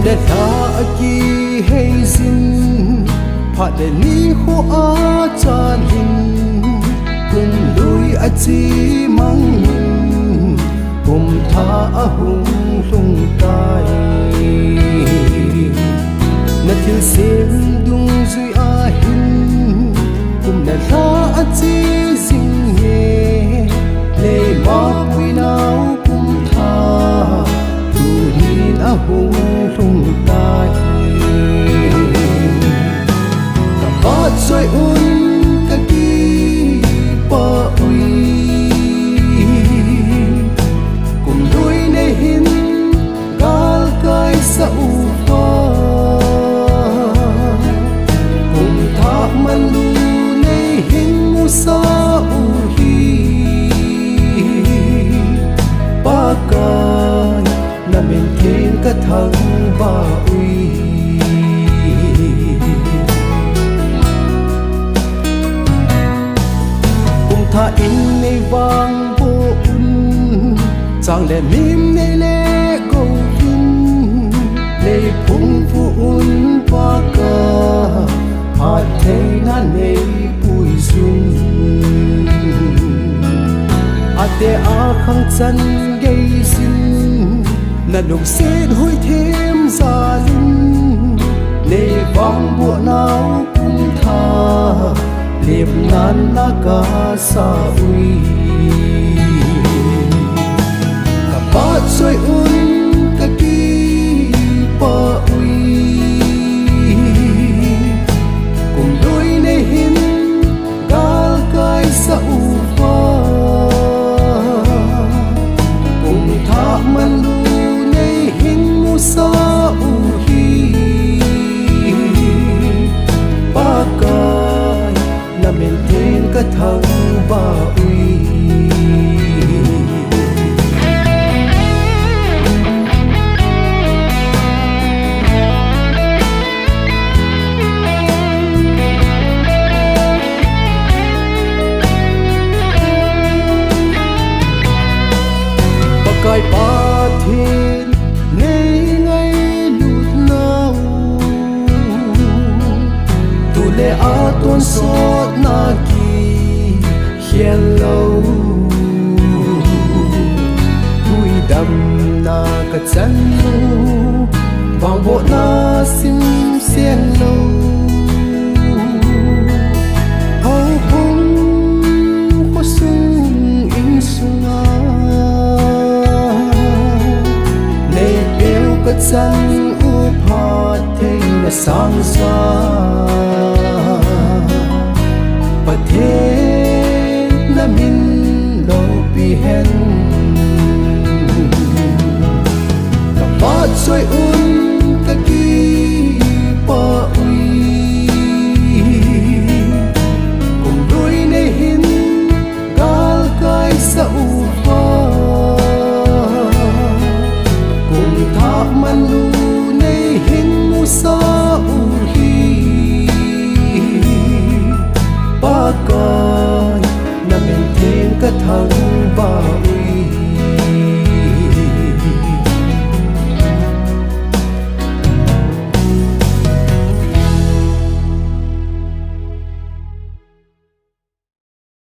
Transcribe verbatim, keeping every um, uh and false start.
Lha akihei jin, phat le nikho achalin, kum lui ache mangin, kum thah ahung lhung tai. Na thilsem dungjui ahin, kum le lha ache jing e, neima puinau kum thah tunin ahung lhung tai. Ka vahchoi un ka kipah ui, kum lui nei hin galkai sah uva, kum thah manlu nei hin musah uhi. Pakai, na min theng ka thangvah ui. Kum thah in nei vangboh un, chang le mim nei lego un, nei phungvuh un Pakai, phattheina nei puijun. Ate akhang chan gei jin, na lungset hoi them jalin, nei vangboh nau kum thah lepnan na kasa ui. Ka vahchoi un ka kipah ui, kum lui nei hin galkai sah uva, kum thah manlu nei hin musah uhi. Pakai, na min theng ka thangvah ui. Pakai Pathen, nei ngailut nau, tu le a tonsotna kikhel lou, tui damna ka chan u, vangbohna simsen lou, houbung khosung insunga, nei peu ka chan u phattheina sangsa, Pathen na min loupi hen. Ka vahchoi un ka kipah ui, kum lui nei hin galkai sah uva, kum thah manlu nei hin musah u